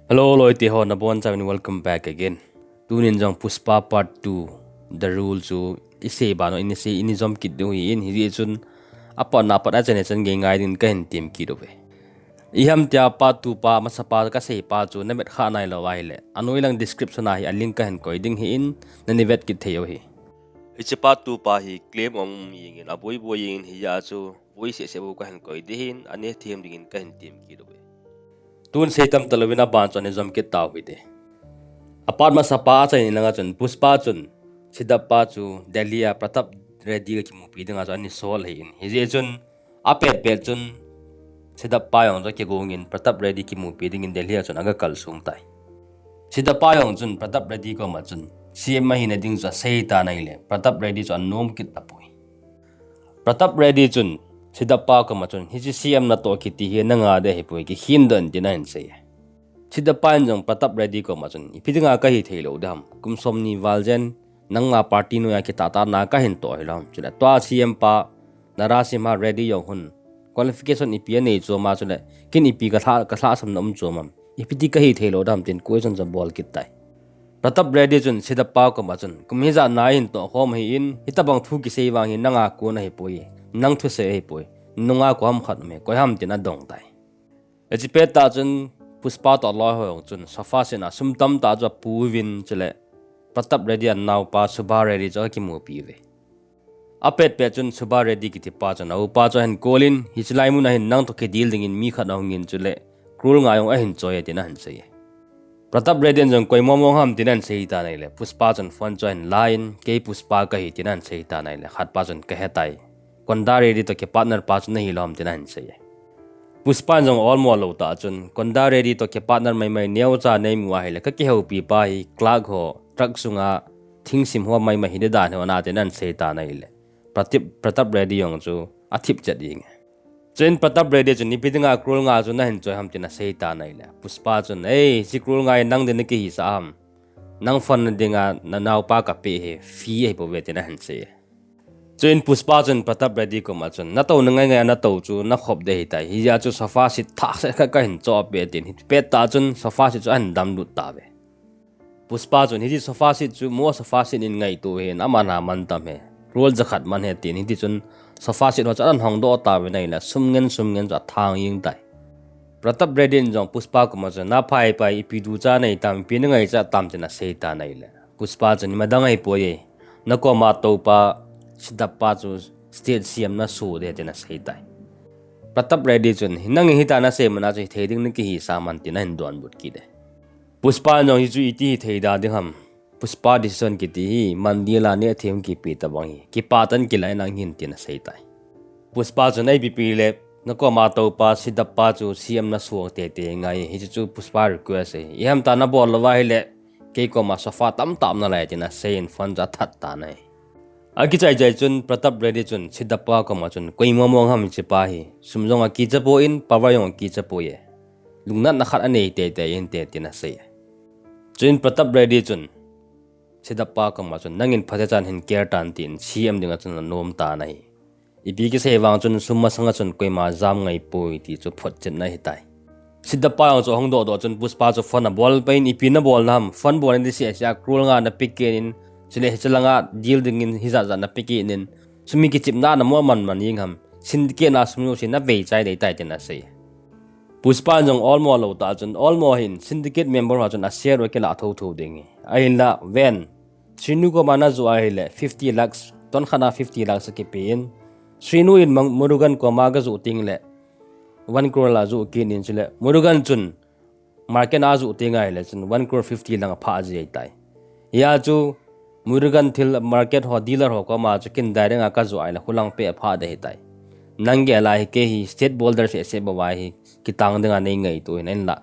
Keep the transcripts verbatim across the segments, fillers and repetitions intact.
Hello, loi te ho, nabon chauvin welcome back again. Tunin jong Pushpa Part two, The Rule chu isei ban u, ini sei, ini jom kit diu ahin, hijeh chun apatna pat a chan chan gei ngai dingin kahin tem kit uve. Iham tia Part two pa, masa pa kasei pa chu navet kha nailou ahile, anoi lang description a hi a link kahin koi ding ahin, nani vet kit thei u ahi. Hiche Part two pa hi claim um jengin, aboi boi jengin, hijeh chun boi seh seh bou kahin koi ding ahin, ani them dingin kahin tem kit uve. Tun sei tam talouvin aban chu ani jom kit tau hite. Apart masa pa achaina langa chun Pushpa chun Siddhartha pa chu Delhi a Pratap Reddy ga kimupi dinga chu ani sol ahin. Hijeh chun apet pet chun Siddhartha pa jong chu kigongin Pratap Reddy kimupi dingin Delhi a chun aga kalsong tai. Siddhartha pa jong chun Pratap Reddy koma chun C M ahina ding chu asei tan ahile, Pratap Reddy chu anom kit tapoi. Pratap Reddy chun Siddhartha pa koma chun, hiche C M natoh kiti hi nanga ding ahipoi, kikhen doh in tin ahin sei e. Siddhartha pa in jong Pratap Reddy koma chun, ipi dinga kahi thei lou ding ham, kum somni val jen nanga party noiya kitahtan a kahin toh hilou ham, chule tua C M pa Narasimha Reddy jong hin qualification ipi anei chom a, chule ken ipi kalha, kalhahsamna um chom am, ipi ti kahi thei lou ding ham tin question chu abol kit tai. Pratap Reddy chun Siddhartha pa koma chun, kum hijat na hin toh khom ahin, hitabang thu kisei vang hi nanga kon ahipoi, nang thusei ahipoi, nunga koi ham khat um e, koi ham tin adong tai. Hiche pettah chun Pushpa toh aloi ho jong chun sofa seat a sum tamtah chu apuivin, chule Pratap Reddy anaopa Subba Reddy chu akimupi uve. Apet pet chun Subba Reddy kiti pa chun aupa chu ahin kolin, hiche lai mun a hin nang toh kideal dingin mi khat ahungin, chule crore nga jong ahin choi e tin ahin sei e. Pratap Reddy in jong, koi momo ham tin ahin sei tan ahile, Pushpa chun phone chu ahin lan, kei Pushpa kahi tin ahin sei tan ahile, khat pa chun kahe tai, Konda Reddy toh kipartner pa chu nahi lou ham tin ahin sei e. Pushpa in jong olmo lou tah chun, Konda Reddy toh kipartner maimai neocha neimu ahile, kakihoupi pa hi clerk ho, truck sunga thingsim ho maimai hi ding dan ho ana tin ahin sei tan ahile, Pratip-, Pratap Reddy jong chu athip chet jenge. Chuin Pratap Reddy chun, ipi dinga crore nga chu nahin choi ham tin asei tan ahile, Pushpa chun, ei, hiche crore nga hi nang dinga nakihisah ham, nang phone na dinga nanaopa kapeh hi fee ahibouve tin ahin sei e. Chuin Pushpa chun Pratap Reddy koma chun, natouna ngai ngai a natou chu nakhop ding ahitai, hijeh chun sofa seat thah seh khat kahin choh peh e tin, hiche pettah chun sofa seat chu ahin damlut tauve. Pushpa chun, hiche sofa seat chu mo sofa seat in ngaito ahin, aman a man tam ahi, crore jakhat man ahi tin, hitichun sofa seat ho chu ahin hongdoh tauvin ahile, sum ngen sum ngen chu athang jeng tai. Pratap Reddy in jong Pushpa koma chun, naphai pai, ipi ducha neitam, ipi nangaichat tam tin asei tan ahile, Pushpa chun, imadang ahipoi e, nakoma toupa Siddhartha pa chu state C M naso ding tin asei tai. Pratap Reddy chun, nangin hitia nasei man a chu hithei ding nakihisah man tin ahin donbut kit e. Pushpa in jong, hichu iti hithei da ding ham, Pushpa decision kiti hi mandil a nehthem kipe tabang hi, kipah tah in kilai nang hin tin asei tai. Pushpa chun, ipi pi le, nakoma toupa Siddhartha pa chu C M naso teitei ngai, hichu chu Pushpa request ahi, iham tia nabol lou ahile, kei koma sofa tamtah um nalai tin aseiyin phone chu athat tan ahi. Akichai chai chun Pratap Reddy chun Siddhartha pa koma chun, koi momo ham hiche pa hi, sum jong akicha poi, power jong akicha poi e, lungnatna khat anei teitei inte tin asei e. Chuin Pratap Reddy chun Siddhartha pa koma chun, nangin phatechan hin care tan tin C M dinga chun anom tan ahi. Ipi kisei vang chun sum masanga chun koima jam ngai poi ti chu photchetna ahitai. Siddhartha pa jong chu ahung dohdoh chun Pushpa chu phone abol paiyin, ipi nabol nam, phone bol nading seh seh a crore nga nape kit in, chule hiche langa deal dingin hijat jat nape kit in, sum hi kichepna a namo man man jeng ham, syndicate na sum jouse navei chai ding ahitai tin asei. Pushpa in jong olmo lou tah chun, olmo hih in, syndicate member ho chun a share u akilah thotho ding ahi. Ahinla, ven, Srinu koma najoh ahile fifty lakhs, tonkhat a fifty lakhs akipe in, Srinu in Mang-, Murugan koma gajoh tengle one crore la joh kit in, chule Murugan chun market a ajoh teng ahile chun one crore fifty lang aphah ji ahitai. Hia chu Murugan thil market ho, dealer ho koma chu ken direct a kajoh ahile khulang peh aphah ding ahitai. Nang gel a hi kei hi state border seh seh bou a hi kitang dinga neingaito ahi, nahinla,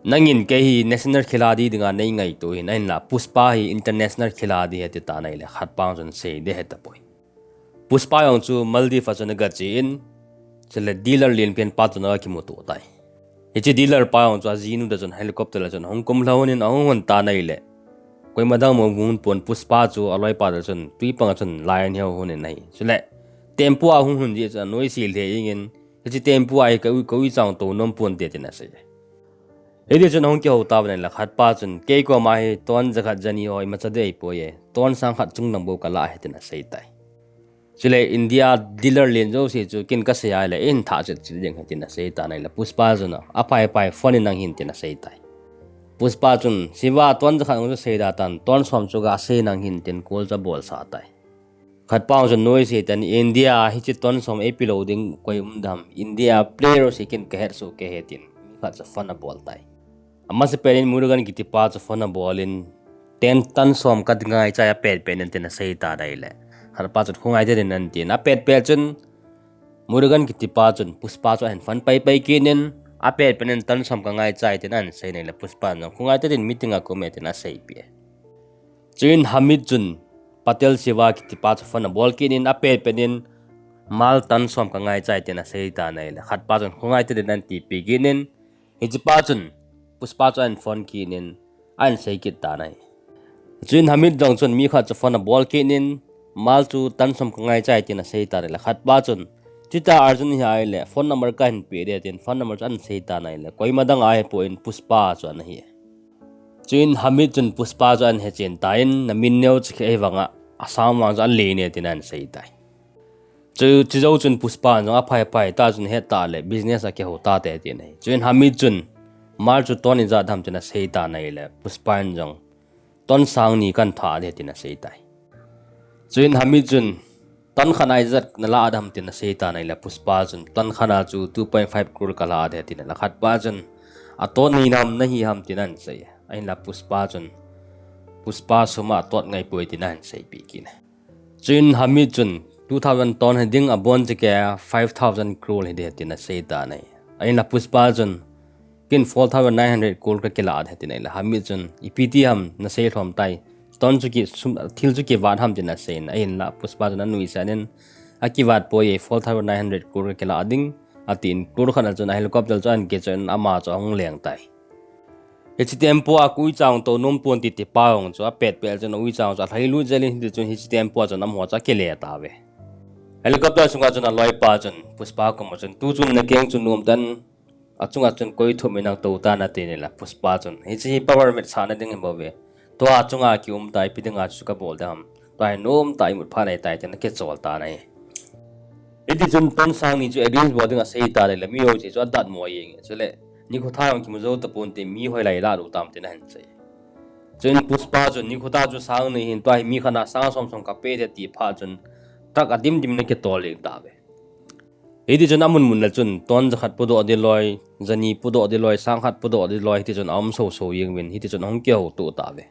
nangin kei hi national khiladi dinga neingaito ahi, nahinla, Pushpa hi international khiladi ahi ati tan ahile khat pa chun sei ding ahetapoi. Pushpa jong chu Maldives a chun agache in, chule dealer lenpen pa toh ana kimuto tai. Hiche dealer pa jong chu ajinu toh chun helicopter a chun ahung kumlha lhonin ahung lhon tan ahile, koima dang mo hung pon, Pushpa chu aloipa toh chun twipang a chun lai aneo lhonin ahi. Chule tempo a ahung lhon jeh chun anoise lheh jengin, hiche tempo a hi ka u, ka uicha tou nom ponte tin asei. Hiti chun ahung kihou tauvin ahile khatpa chun, "Kei koma hi ton jakhat jani ho imacha dei ahipoi e, ton sang khat chung lang bou kalah ahi," tin asei tai. Chule India dealer len jouse chu ken kasei ahile, eihin thah chet chet ding ahi tin asei tan ahile, Pushpa chun, "Aphai, aphai, phone in nang hin," tin asei tai. Pushpa chun, "Shiva, ton jakhat nang chu sei da tan, ton som chu gasei nang hin," tin call chu abol sah tai. Khatpa chun, "Noise ahi," tin, "India a hiche ton som eipe lou ding koi um dem? India player jouse ken kahet soh kei e," tin mi khat chu phone abol tai. Amasapen in Murugan kitipa chu phone abol in, "Ten ton som kangai chai apet pet in," tin asei tan ahile, khatpa chun, "Khongai tadin in," tin apet pet chun, Murugan kitipa chun Pushpa chu ahin phone pai pai kit in, apet pet in ton som kangai chai tin ahin sei in ahile, Pushpa chun, "Khongai tadin, meeting a ka um e," tin aseipeh e. Chuin Hamid chun Patel Shiva kitipa chu phone abol kit in, apet pet in, "Mal ton som kangai chai," tin asei tan ahile, khatpa chun, "Khongai tadin in," tin atipeh kit in, hichepa chun Pushpa chu ahin phone kit in, ahin sei kit tan ahi. Chuin Hamid jong chun mi khat chu phone abol kit in, "Mal chu ton som kangai chai," tin asei tan ahile, khatpa chun, "Chuti a Arjun hi ahile, phone number kahin peh ding," tin phone number chu ahin sei tan ahile, koima dang ahipon Pushpa chu ana hi. Chuin Hamid chun Pushpa chu ahin hechen tan, "Na min neo chu kei vang a, asang vang chu alen e," tin ahin sei tai. Chu, chujou chun Pushpa in jong, "Aphai, aphai, tua chun het tah le, business a kihou tate," tin ahi. Chuin Hamid chun, "Mal chu ton ijat ham?" tin asei tan ahile, Pushpa in jong, "Ton sang ni kahin thah ding," tin asei tai. Chuin Hamid chun, "Ton khat a ijat nalah ding ham?" tin asei tan ahile, Pushpa chun, "Ton khat a chu two point five crore kalah ding," tin ahile, khatpa chun, "Atot nei nam nahi ham?" tin ahin sei. Ahinla Pushpa chun, "Pushpa sum a atot ngai poi," tin ahin seipeh kit e. Chuin Hamid chun, "Two thousand ton hi ding, abon chikei a five thousand crore hi ding," tin asei tan ahi. Ahinla Pushpa chun, "Ken four thousand nine hundred crore kakilah ding," tin ahile, Hamid chun, "Ipi ti ham, nasei lhom tai. Ton chu ki, sum, thil chu kivat ham?" tin asei in. Ahinla Pushpa chun anuisat in, "Akivat poi e, four thousand nine hundred crore kakilah ding," atin, crore khat a chun a helicopter chu ahin kichoi in ama chu ahung leng tai. Hiche tempo a ka uicha tou nom pon ti tipa jong chu apet pet chun a uicha chu alhai lut jel in, hiti chun hiche tempo a chun amaho chu akile tauve. Helicopter sunga chun aloipa chun Pushpa koma chun, "Tu chun nakeng chu nom tan, achunga chun koi thum in nang tou tan," atin ahile, Pushpa chun, "Hiche hi power vetsahna ding ahibouve. Tua chunga kium tai, ipi dinga chu kabol ding ham. Tua hi nom tah a imut phat ahitai," tin akichol tan ahi. Hiti chun ton sang ni chu arrange bol ding asei tan ahile, mi jouse chu adatmo jeng e. Chule, "Nikho tha jong kimu jou tapon te, mi hoilai lah lou tam?" tin ahin sei. Chuin Pushpa chun, "Nikho tha chu sang ni hin, tua hi mi khat a sang som som kapeh ding," ati phat chun, truck adim dim in akitol jeng tauve. Hiti chun amun mun le chun, ton jakhat podoh ding loi, jani podoh ding loi, sang khat podoh ding loi, hiti chun aum soso jeng uvin, hiti chun ahung kihouto tauve.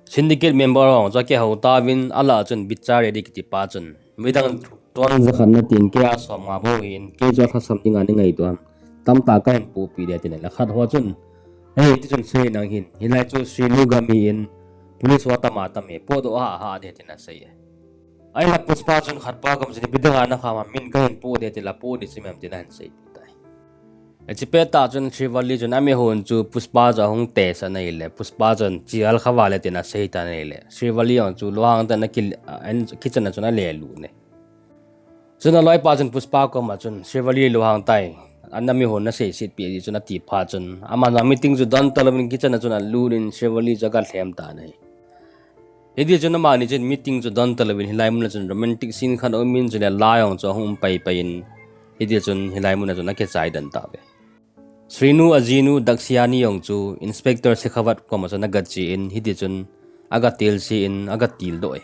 Syndicate member ho chu akihou tauvin, alah a chun Bicha Reddy kitipa chun, "Midang ton jakhat natin, kei a som nga bou hin, kei chu alhasam dinga nei ngaito ham? Tamtah kahin pohpeh ding," atin ahile, khat ho chun, "Hei, hiti chun sei nang hin, hilai chu Srinu gam ahin, police ho atam atam e, podoh hah hah ding," tin asei e. Ahinla Pushpa chun khatpa koma chun, "Ipi dinga nakham ham, min kahin poh ding," atile, "Poh ding chu mem," tin ahin seipeh tai. Hiche pettah chun Srivalli chun amihon chu Pushpa chu ahung test in ahile, Pushpa chun, "Chi al kha vale," tin asei tan ahile, Srivalli jong chu lunghang tah in aki, a, kitchen a chun alelut e. Chun aloipa chun Pushpa koma chun, "Srivalli lunghang tai, ana mihon naseiset peh," ati chun ati phat chun, aman jong meeting chu don talouvin kitchen a chun alut in Srivalli chu agalhem tan ahi. Hiti chun amani chun meeting chu don talouvin hilai mun a chun romantic scene khat aumin, chule la jong chu ahung um pai pai in, hiti chun hilai mun a chun akichai den tauve. Srinu ajinu Daksayani jong chu Inspector Shekhawat koma chun agache in, hiti chun agatilse in, agatildoh e.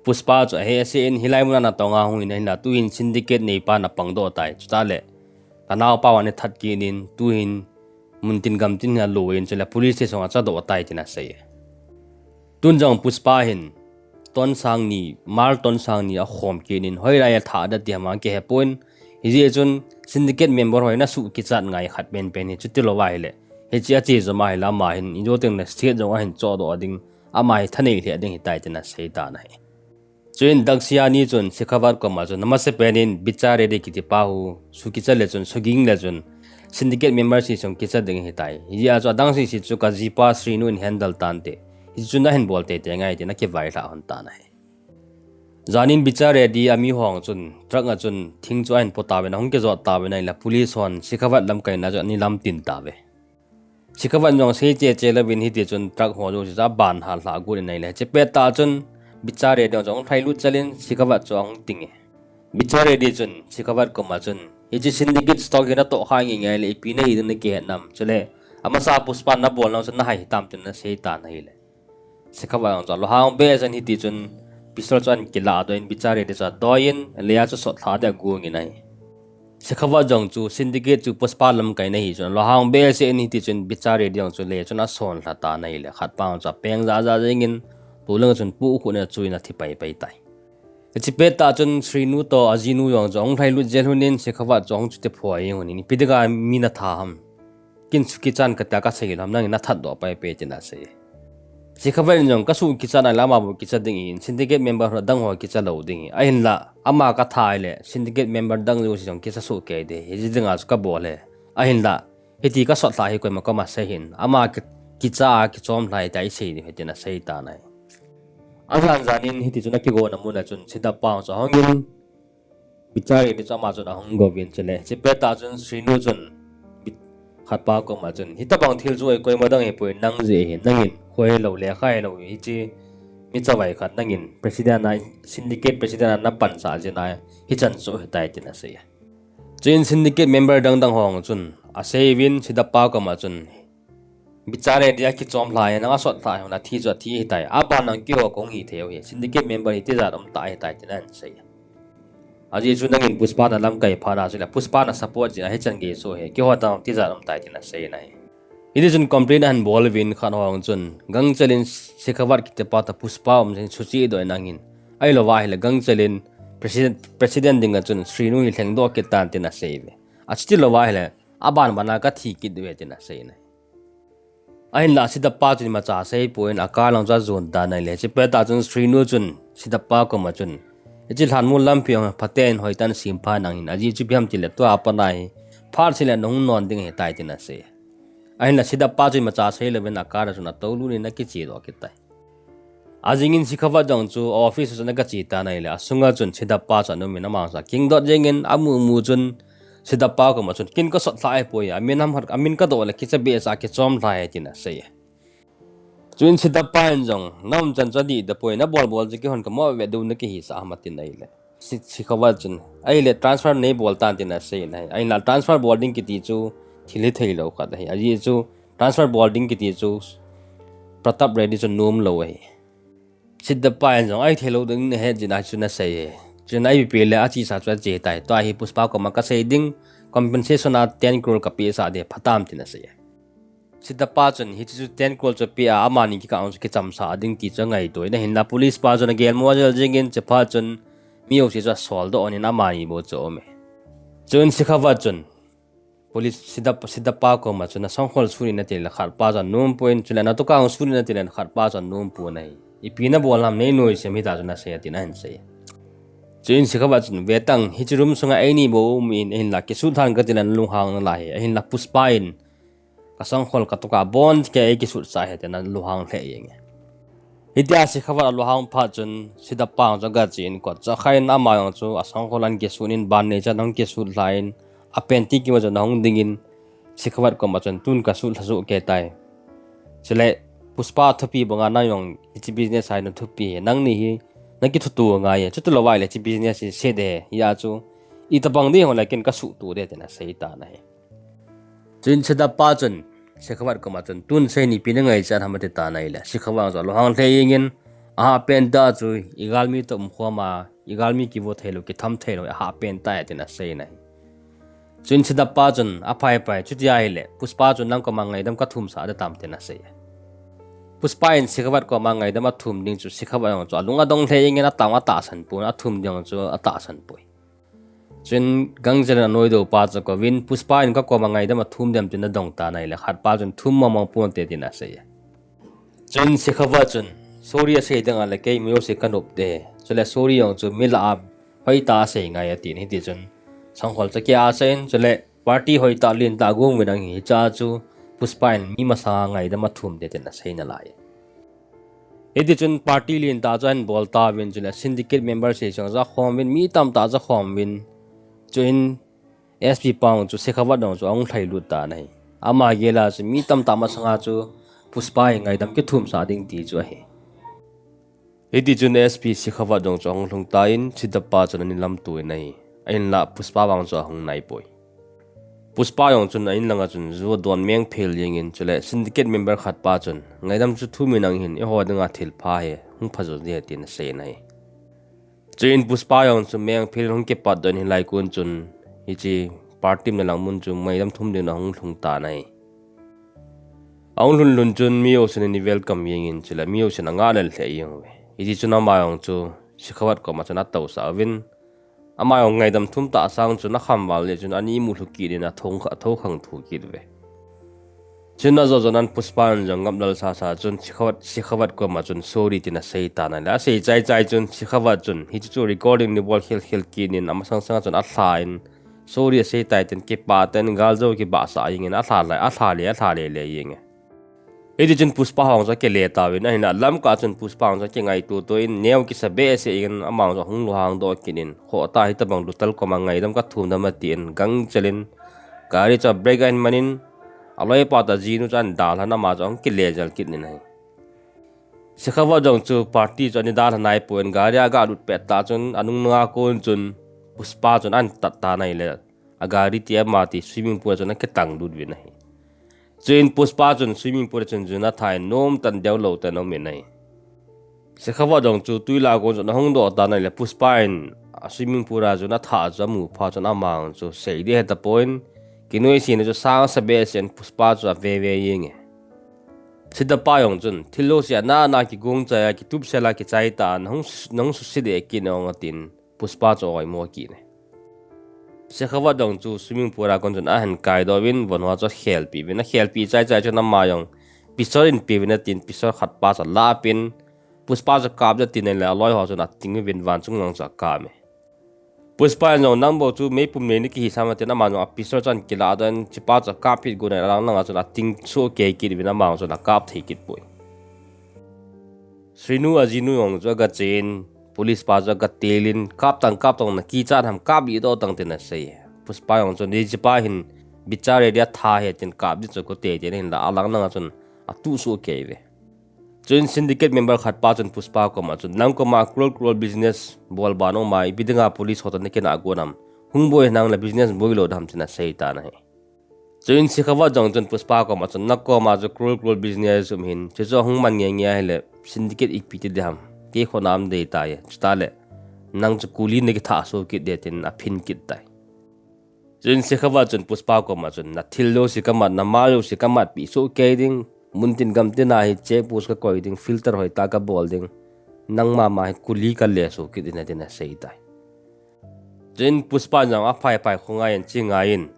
Pushpa chu ahehse in, "Hilai mun a natong a hung in ahinla, tuhin syndicate neipa napangdoh tai. Chutah le kanaopa vang nathat kit in, tuhin muntin gamtin hi aloiyin, chule police station a chadoh tai," tin asei e. Tun jong Pushpa hin ton sang ni, mal ton sang ni akhom kit in, hoilai a thah ding ti ham akihepon, hijeh chun syndicate member ho hi nasuh kichat ngai khat penpen hi, chuti lou ahile, hiche ache jom ahile, ama hin ijo tengle state jong ahin chohdoh ding, ama hi thanei lheh ding ahitai, tin asei tan ahi. Chuin Daksayani chun Shekhawat koma chun, "Namasapen in Bicha Reddy kitipa hi sukicha le chun, suging le chun, syndicate member sese jong kicha ding ahitai. Hijeh a chu adang sese chu kajipa Srinu in handle tante. Hiche chu nahin bol teitei ngai," tin akivailhah lhon tan ahi. Janin Bicha Reddy amiho chun truck a chun thing chu ahin po tauvin, ahung kijot tauvin ahile, police hon Shekhawat lamkaina chu ana lamtin tauve. Shekhawat jong sei cheche louvin hiti chun truck ho jouse chu aban hal lha got in ahile, hiche pettah chun Bicha Reddy jong chu ahung lhailut chel in Shekhawat chu ahung ting e. Bicha Reddy chun Shekhawat koma chun, hiche Syndicate stock hi natoh kha ngeingei le ipi nahi ding nakihet nam, chule amasa Pushpa nabol nau chu nahai hitam tin anasei tan ahile, Shekhawat jong chu alunghang behseh in hiti chun pistol chu ahin kilah doh in Bicha Reddy chu adoi in, aleiya chu sot lha ding agong in ahi. Shekhawat jong chu Syndicate chu Pushpa lamkaina ahi chun alunghang behseh in hiti chun Bicha Reddy jong chu lei chun asonlha tan ahile, khatpa jong chu apeng jaja jeng in, tolanga chun pukhut in achu in athi paipai tai. Hiche pettah chun Srinu toh ajinu jong chu ahung lhailut jel un in Shekhawat chu ahung chuti phoi un in, ipi dinga mi natha ham, kin suh kichat katia kasei lou ham, nangin nathat doh paipai tin asei. Shekhawat in jong kasuh kichat nahile ama bou kicha ding ahin, Syndicate member ho dang ho kicha lou ding ahi. Ahinla ama katha ahile Syndicate member dang jouse jong kicha soh kei ding ahi, hiti dinga chu kabol e. Ahinla hiti kasot lha hi koima koma sei hih in, ama ki, kicha a kichom lha ahi tia isei ding ahi tin asei tan ahi. Ajan jan in hiti chun akigona muna chun Sidappa jong chu ahung in, Bicha Reddy chu ama chun ahung gouvin chule, hiche pettah chun Srinu chun Bi-, khatpa koma chun, hitobang thil chu koima dang hipoi, nang jeh ahi, nangin kho helou lekha helou hiche mi chavai khat nangin president a, Syndicate president a napansah jeh a hichan chu ahitai tin asei. Chuin Syndicate member dang dang ho jong chun asei uvin Sidappa koma chun, Bicha Reddy akichom lha hi, nang asot lha hi, athi chu athi ahitai. Aban nang keiho kahung hithei u ahi. Syndicate member hi tijat um tah ahitai tin ahin sei. Ajeh chu nangin Pushpa nalamkai phat a chule Pushpa nasupport jeh a hichan gei soh ahi. Keiho toh tijat um tai tin asei in ahi. Hiti chun complain ahin bol uvin khat ho jong chun gangchel in Shekhawat kitipa toh Pushpa um jeh in suhcheh doh in angin, ahilou va ahile gangchel in president, president dinga chun Srinu hi lhengdoh kit tan tin asei uve. Achuti lou va ahile aban ban a kathi kit uve tin asei in ahi. Ahinla Sidappa chun imacha seipon a car lang chu ajon tan ahile, hiche pettah chun Srinu chun Sidappa koma chun, hiche lhanmol lampi jong phaten hoitah in sempha in angin, ajeh chu ipi ham itile tua pat a hi phat seh le nahung non ding ahitai tin asei. Ahinla Sidappa chun imacha seilouvin a car a chun atoulut in akichedoh kit tai. Ajing in Shekhawat jong chu office a chun agache tan ahile, asunga chun Sidappa chu ana um in ama jong chu akingdot jeng in amu mu chun Sidappa koma chun, kin kasot lha ahipoi, amin ham khat, amin kadoh le kicha behseh a kichom lha ahi tin asei. Chuin Sidappa in jong, na umchan chu adih tapoi, nabol bol chu keihon kamoh vet diu nakihisah ham atin ahile, Shi-, Shekhawat chun, ahile transfer neibol tan tin asei in ahi. Ahinla transfer bol ding kiti chu thil hithei lou khat ahi. Ajeh chu transfer bol ding kiti chu Pratap Reddy chu nom lou ahi. Sidappa in jong ahithei lou ding nahet jeh a chu anasei e. Chun ipi pi le achesa chu ache tai. Tua hi Pushpa koma kasei ding, compensation a ten crore kapehsah ding, phatam tin asei e. Sidappa chun hiche chu ten crore chu apeh a, amani kikah jong chu kichamsah ding ti chu angaito in ahinla police pa chun agelmo jel jeng in, hiche phat chun mi jouse chu asoldoh in amani bou chu aum e. Chun Shekhawat chun police Sidap-, Sidappa koma chun, na sangkhol sun in natile khatpa chu anom poi, chule na tukang sun in natile khatpa chu anom poi ahi. Ipi nabol ham, nei nuisat ham tia chu nasei atin ahin sei. Chuin Shekhawat chun, vetang, hiche room sunga eini bou um in, ahinla kisut lhan katile nalunghang nalai ahi, ahinla Pushpa in kasangkhol katuka bon kei eikisutsah ahi tia nalunghang lheh jeng e. Hitia Shekhawat alunghang phat chun Sidappa jong chu agache in kot chu akhai in ama jong chu asangkhol ahin kisut in ban neichan ahung kisut lhai in, apanty kimu chun ahung ding in, Shekhawat koma chun tun kasut lha joh kei tai. Chule Pushpa athupi banga nang jong hiche business a hi nathupi ahi, nangni hi nakithutup angai e, chuti lou va ahile hiche business hi se ding ahi, hijeh chun itobang ding hile ken kasuhtup ding tin asei tan ahi. Chuin Sidappa chun Shekhawat koma chun, tun sei in ipi nangaichat ham ati tan ahile, Shekhawat chu alunghang lheh jeng in, ahalf pant tah chu igalmi toh umkhom a, igalmi kivo theilou, kitham theilou, ahalf pant tah ahi tin asei in ahi. Chuin Sidappa chun, aphai phai, chuti ahile Pushpa chu nang koma ngaidam kathumsah ding tam tin asei e. Pushpa in Shekhawat koma ngaidam athum ding chu Shekhawat jong chu alung adong lheh jeng in, atahsan pon, athum ding jong chu atahsan poi. Chuin gangchel in anoidopa chu akouvin, Pushpa in kakoma ngaidam athum dem tin adong tan ahile, khatpa chun thum mong mong ponte tin asei e. Chuin Shekhawat chun, sorry asei ding ahile kei mi jouse kanop ding ahi, chule sorry jong chu mi lah a hoitah a sei ngai atin, hiti chun sangkhol chu akiasah in, chule party hoitah lentah agong uvin ahi, hichea chu Pushpa in mi masanga ngaidam athum ding tin asei nalai. Hiti chun party lentah chu ahin bol tauvin, chule syndicate member sei jong chu akhom uvin, mi tamtah chu akhom uvin, chuin S P pa jong chu Shekhawat jong chu ahung lhailut tan ahi. Ama gel a chu mi tamtah masanga chu Pushpa hi ngaidam kithumsah ding ti chu ahi. Hiti chun S P Shekhawat jong chu ahung lhung tan, Siddhartha chun ana lamto in ahi. Ahinlah Pushpa vang chu ahung naipoi. Pushpa jong chun a in langa chun ju adon mengphel jengin, chule syndicate member khat pa chun, ngaidam chu thum in nang hin eiho dinga thil pha ahi, hung phajo ding ahi tin asei in ahi. Chuin Pushpa jong chu mengphel in hung kipatdoh in hilai kon chun, hiche party umna lang mun chu ngaidam thum dingin ahung lhung tan ahi. Ahung lhun lhun chun mi jousen ana welcome jengin, chule mi jousen angah lel lheh jeng uve. Hiti chun ama jong chu Shekhawat koma chun atousah uvin, ama jong ngaidam thum tah sang chun akham val jeh chun ana imu lhu kit in athou, athou khang thu kit uve. Chun ajo jonan Pushpa in jong ngap lal sasa chun Shekhawat, Shekhawat koma chun sorry tin asei tan ahile, asei chai chai chun Shekhawat chun hiche chu recording ana bol khel khel kit in amasang sanga chun alha in sorry asei tai tin kipah tah in galjou kibahsah jengin alha lai, alha le, alha le le jenge. Hiti chun Pushpa jong chu akile tauvin, ahinlah lamkah chun Pushpa jong chu akingaito to in neo kisa behseh in ama jong chu ahung lunghang doh kit in, khoh ta, hitobang lutel koma ngaidam kathum dem atin gangchel in gari chu brake ahin man in, aloipa toh ajinu chu ana dalhan ama chu ahung kile jel kit in ahi. Shekhawat jong chu party chu ana dalha naipon gari a aga lut pet tah chun anung nunga kon chun Pushpa chun ana tat tan ahile, agari ti ama ti swimming pool a chun akitang lut uvin ahi. Chuin Pushpa chun swimming pool a chun ju ana tha in nomtah in deulou tah in aum in ahi. Shekhawat jong chu twi lah a kon chun ahung doh tan ahile Pushpa in a swimming pool a ju ana tha chu amu phat chun ama jong chu sei ding ahe tapon, kinoisena chu sangsa behseh in Pushpa chu ave ve jenge. Siddhartha jong chun thil jouse ana ana kigong chai a, kitupsel a, kichai tah a, nahung, nahung suse deh kit nang atin Pushpa chu aoimo kit e. Shekhawat jong chu swimming pool a kon chun ahin kaidoh uvin von ho chu akhelpeh uvin, akhelpeh chai chai chun ama jong pistol in peuvin atin pistol khat pa chu alah pin, Pushpa chu kap ding atin ahile aloi ho chun ating uvin van chung lang chu akap e. Pushpa in jong nang bou chu meipum nei nakihi sam atin ama jong a pistol chu ana kilah doh in, hichepa chu akap hit gon ahile alang langa chun ating soh kei kit uvin ama jong chun akap thei kit poi. Srinu ajinu jong chu aga chen, police pa chu aga tel in, kap tang, kap tang, nakichat ham, kap lih doh tang tin asei. Pushpa jong chun hichepa hin bichare dia tha ahi tin kap ding chu kate tin ahinla alang langa chun atuh soh kei uve. Chuin syndicate member khat pa chun Pushpa koma chun, nang koma crore crore business bol ban aum a, ipi dinga police ho toh nakinah gon ham, hung boi henlang le business boi lou ding ham tin asei tan ahi. Chuin Shekhawat jong chun Pushpa koma chun, nakoma chu crore crore business um ahin, chuchu ahung man nge nge ahile syndicate ipi ti ding ham, kei khut a um ding tai, chutah le nang chu kuli nakithah soh kit ding tin aphin kit tai. Chuin Shekhawat chun Pushpa koma chun, nathil jouse kamat, namal jouse kamatpeh soh kei ding, muntin gamtin a hi check post kakoi ding, filter hoitah kabol ding, nangma ma hi kuli kale soh kit ding ahi tin asei tai. Chuin Pushpa jong aphai phai khongai in che ngai in,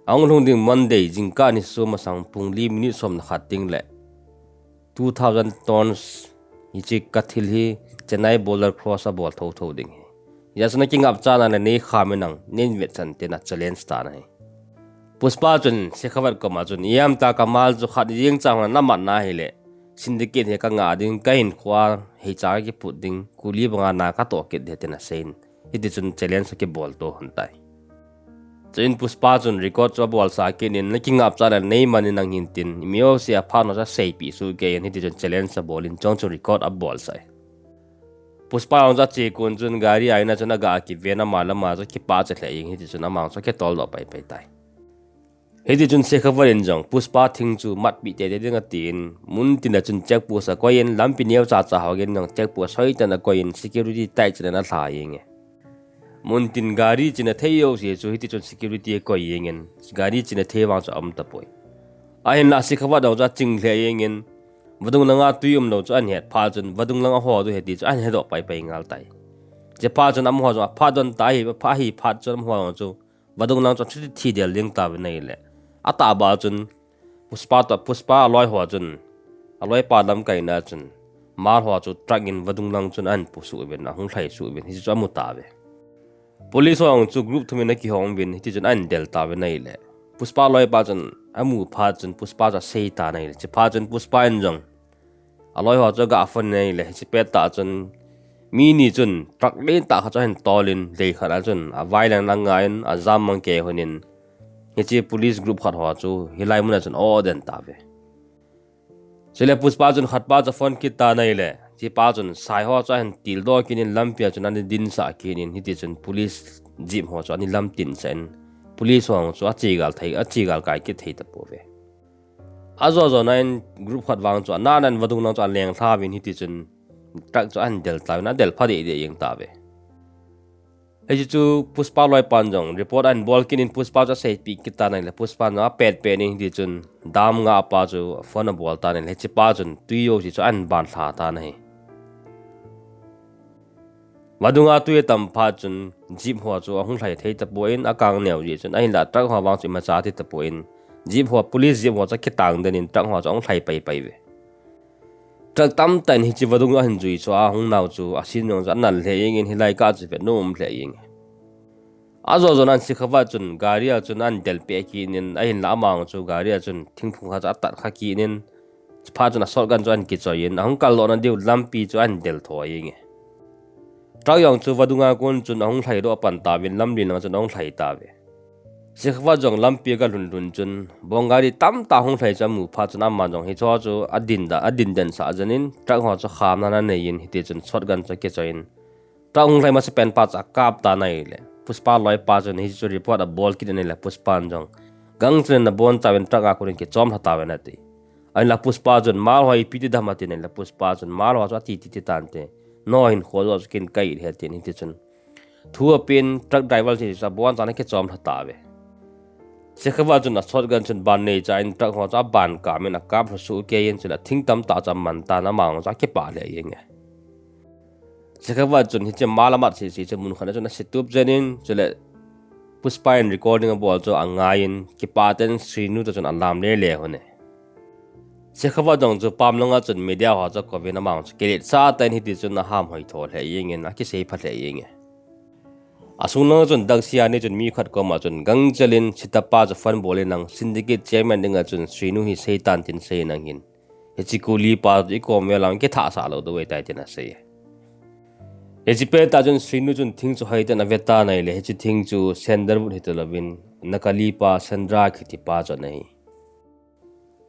ahung lhung ding Monday jingkah nisim masang pung li minute som le khat teng le two thousand tons hiche kathil hi Chennai border cross abol thotho ding ahi. Hijeh chun nakingapchan a le neikham in lang, neivetchan tin achallenge tan ahi. Pushpa chun Shekhawat koma chun, ijemtia kamal chu khat jeng chang namatna ahile, syndicate hi kangah ding, kahinkhoa heicha kakiput ding, kuli banga na katoh kit ding tin asei in, hitichun challenge akibol to lhon tai. Chuin Pushpa chun record chu abolsah kit in, nakingapchan a le neiman in lang hin tin, mi jouse aphat ho chu aseipeh soh kei in, hitichun challenge abol in, chuin chu record abolsah e. Pushpa jong chu ache kon chun gari a ina chun aga kiven, ama le ama chu kipah che lheh jeng, hitichun ama jong chu akitoldoh paipai tai. Hitichun Shekhawat in jong Pushpa thing chu matpeh teitei ding atin, muntin a chun check post akoi in, lampi neocha cha ho geiyin jong check post hoitah in akoi in, security tight chan in alha jenge. Muntin gari chena thei jouse chu hitichun security akoi jengin, gari chena thei vang chu aum tapoi. Ahinla Shekhawat jong chu aching lheh jengin, vadung langa twi umlou chu ahin het phat chun vadung lang aho diu ahi ti chu ahin hedoh paipai ngal tai. Chuphat chun amaho jong aphat don tai, aphat hi phat chun amaho jong chu vadung lang chu achuti thi del ding tauvin ahile, atahbeh chun Pushpa toh, Pushpa aloi ho chun, aloipa lamkaina chun, mal ho chu truck in vadung lang chun ahin pusuh uvin, ahung lhaisuh uvin, hichu amu tauve. Police ho jong chu group thum in akihong uvin, hitichun ahin del tauvin ahile, Pushpa aloipa chun amu phat chun Pushpa chu asei tan ahile, chuphat chun Pushpa in jong aloi ho chu aga phone in ahile, hiche pettah chun mi ni chun truck lentah khat chu ahin tol in, lei khat a chun avai lang lang ngai in, ajam mang kei lhon in, hiche police group khat ho chu hilai mun a chun aden tauve. Chule Pushpa chun khatpa chu phone kit tan ahile, hichepa chun sai ho chu ahin tildoh kit in lampi a chun ana dinsah kit in, hiti chun police jeep ho chu ana lamtin sah in, police ho chu achegal thei, achegal kai kit thei tapouve. Ajo jona in group khat vang chu ana nan vadung lang chu aleng lha uvin, hiti chun truck chu ahin del tauvin, adel pha deh deh jeng tauve. Hiche chu Pushpa loipan jong report ahin bol kit in, Pushpa chu aseipeh kit tan ahile, Pushpa jong apet pet in, hiti chun dam ngahpa chu phone abol tan ahile, hichepa chun tui jouse chu ahin ban lha tan ahi. Vadunga tui atam phat chun jeep ho chu ahung lhai thei tapon, akang neo jeh chun, ahinla truck ho vang chu imacha thi tapon, jeep ho, police jeep ho chu akitang den in truck ho chu ahung lhai pai pai uve. Truck tamtah in hiche vadung ahin jui chu ahung nau chu, asin jong chu anal lheh jeng in, hilai kah chu vet nom lheh jeng e. Ajo jona in Shekhawat chun gari a chun ahin del peh kit in, ahinla ama jong chu gari a chun thingphung khat chu atat kha kit in, chuphat chun a shotgun chu ahin kichoi in, ahung kaldoh na diu lampi chu ahin del tho jeng e. Truck jong chu vadunga kon chun ahung lhai doh pan tauvin, lamlen lang chun ahung lhai tauve. Shekhawat jong lampi aga lhun lhun chun bong gari tamtah hung lhai chu amu phat chun ama jong hicheho chu adin da, adin den sah jeng in, truck ho chu khamna ana nei in, hiti chun shotgun chu akichoi in, truck hung lhai masapen pa chu akap tan ahile, Pushpa loipa chun hiche chu report abol kit in ahile, Pushpan jong gangchel in abon tauvin truck a kon in kichom lha tauvin ati. Ahinla Pushpa chun, "Mal ho ipi ti dam?" atin ahile, Pushpa chun, "Mal ho chu ati ti ti tante, nangho hinkho joh chu kin kai lheh," atin, hiti chun thu apen, truck driver chu abonchan akichom lha tauve. Shekhawat chun a shotgun chun ban neicha in truck ho chu aban kam in akap lha soh kei in, chule thing tamtah chu aman tan, ama jong chu akipah lheh jeng e. Shekhawat chun hiche mal amat sese chu mun khat a chun ase tup jeng in, chule Pushpa in recording abol chu angai in, kipah tah in Srinu toh chun alam lele lhon e. Shekhawat jong chu pam langa chun media ho chu akouvin, ama jong chu kiletsah tah in hiti chun aham hoi tho lheh jeng in, akisei pha lheh jeng e. Asung langa chun Dakshiya ni chun mi khat koma chun gangchel in, Sitappa chu phone bol in lang, syndicate chairman dinga chun Srinu hi seitan tin sei in lang hin, hiche kuli pa chu ikom vel a kithah sah lou diu ahitai tin asei e. Hiche pettah chun Srinu chun thing chu hoiten ave tan ahile, hiche thing chu sandalwood hitalouvin, nakali pa Sandra kiti pa chu ana hi.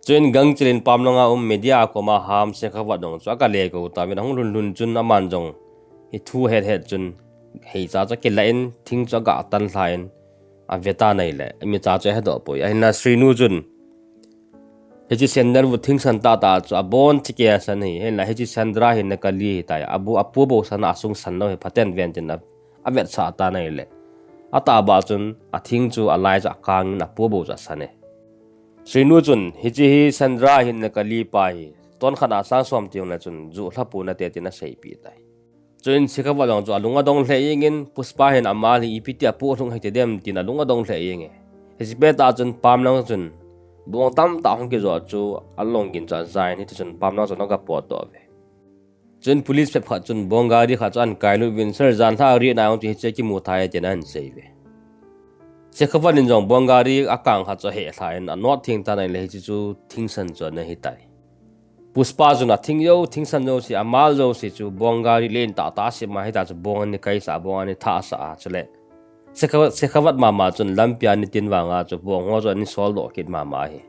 Chuin gangchel in pam langa um media koma ham Shekhawat jong chu aga lekou tauvin, ahung lhun lhun chun aman jong hi thu het het chun heicha chu akilah in, thing chu aga tan lha in ave tan ahile, imacha chu ahedoh poi. Ahinla Srinu chun hiche sandalwood thingsan tahtah chu abon chekei asan ahi, ahinla hiche Sandra hi nakali ahitai, apu, apu bou san a, asung san lou hi, phaten ven tin a, avetsah tan ahile, atahbeh chun athing chu alai chu akang in apu bou chu asan e. Srinu chun hiche hi Sandra hi nakali pa hi, tonkhat a sang som ti jongle chun ju lha ponate tin aseipeh tai. Chuin Shekhawat jong chu alung adong lheh jeng in, Pushpa hin amal hi ipi ti apoh lhung hite dem tin alung adong lheh jeng e. Hiche pettah chun pam lang chun bong tamtah hung kijo chu along gin chu aja in, hiti chun pam lang chun aga potdoh uve. Chuin police phabep khat chun bong gari khat chu ahin kailut uvin, Sir, janhi jan riet na jong chu hiche kimu thei e tin ahin sei uve. Shekhawat in jong bong gari akang khat chu aheh lha in anot theng tan ahile, hiche chu thingsan chu ana hitai. Pushpa chun athing jou, thingsan jouse, amal jouse chu bong gari len tahtah a sem ahitah chu bong ana kaisah, bong ana thahsah a, chule Shekhawat, Shekhawat mama chun lampi a ana tin vanga chu bong ho chu ana soldoh kit mama ahi.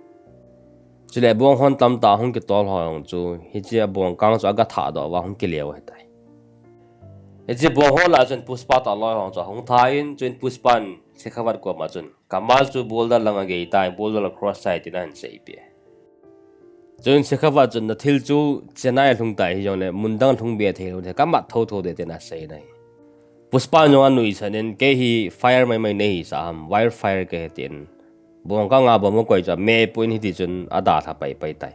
Chule bong hon tamtah hung kitol ho jong chu hiche a bong kang chu aga thahdoh uva hung kile u ahitai. Hiche bong ho lah a chun Pushpa toh aloi ho chu ahung tha in, chuin Pushpan Shekhawat koma chun, "Kamal chu boulder lang agei tai, boulder a cross tai," tin ahin seipeh e. Chuin Shekhawat chun, "Nathil chu Chennai a lhung tai hijongle, mun dang a lhung be thei lou ding, kamat thotho ding," tin asei in ahi. Pushpan jong anuisan in, "Kei hi fire maimai nahisah ham, wire fire kahi," tin bong kang a bomb akoi chu ameh poi in, hiti chun adalha paipai tai.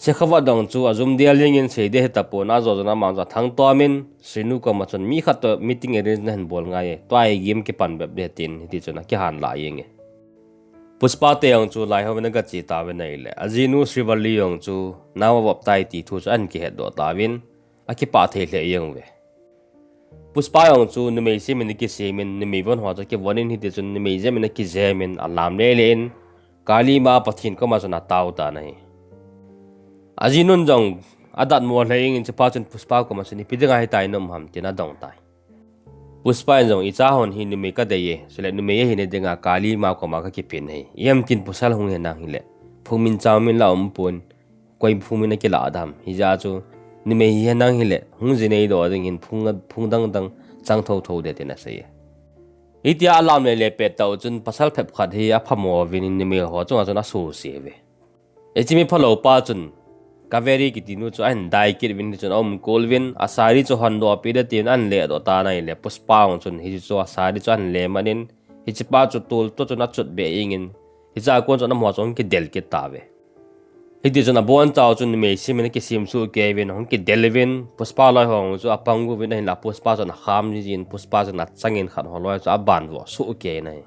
Shekhawat jong chu ajum del jeng in, sei ding ahi tapon, ajo jona aman chu athangtom in, Srinu koma chun, "Mi khat toh meeting arrange nahin bol ngai e, tua hi game kipan bep ding ahi," tin hiti chun akihan lah jeng e. Pushpa te jong chu lai houvin aga che tauvin ahile, ajinu Srivalli jong chu nao avop tai ti thu chu ahin kihetdoh tauvin, akipah thei lheh jeng uve. Pushpa jong chu numei sem in akisem in, numei von ho chu akivon in, hiti chun numei jem in akijam in, alam lele in, Kali ma Pathen koma chun atao tan ahi. Ajinun jong adatmo lheh jeng in, chuphat chun Pushpa koma chun, "Ipi dinga hitia na um ham?" tin adong tai. Pushpa in jong, "Icha hon hi numei kadei e, chule numei ahina dinga Kali ma koma kakipeh ahi. Ipi ham tin pasal hung hi nang hile, phung min chang min la umpon, koi phung min akilah dam. Hijeh chun numei hi nang hile, hung ji neidoh ding hin phung, phung dang dang chang thotho ding," tin asei e. Hitia alam lele pet tah chun pasal phep khat hi aphamo uvin numei ho chunga chun asuse uve. Hiche mi phalou pa chun Kaveri kiti nu chu ahin dai kit uvin, hichun aum kol uvin, asari chu hondoh peh ding tin ahin ledoh tan ahile, Pushpa jong chun hiche chu asari chu ahin le man in, hiche pa chu tol toh chun achot be jeng in, hiche a kon chun amaho chu ahung kidel kit tauve. Hitichun abon chauva chun numei simin akisem soh kei uvin, ahung kidel uvin, Pushpa loi ho chu apang uvin, ahinla Pushpa chun akham jin, Pushpa chun achangin khat ho loi chu aban vo soh kei in ahi.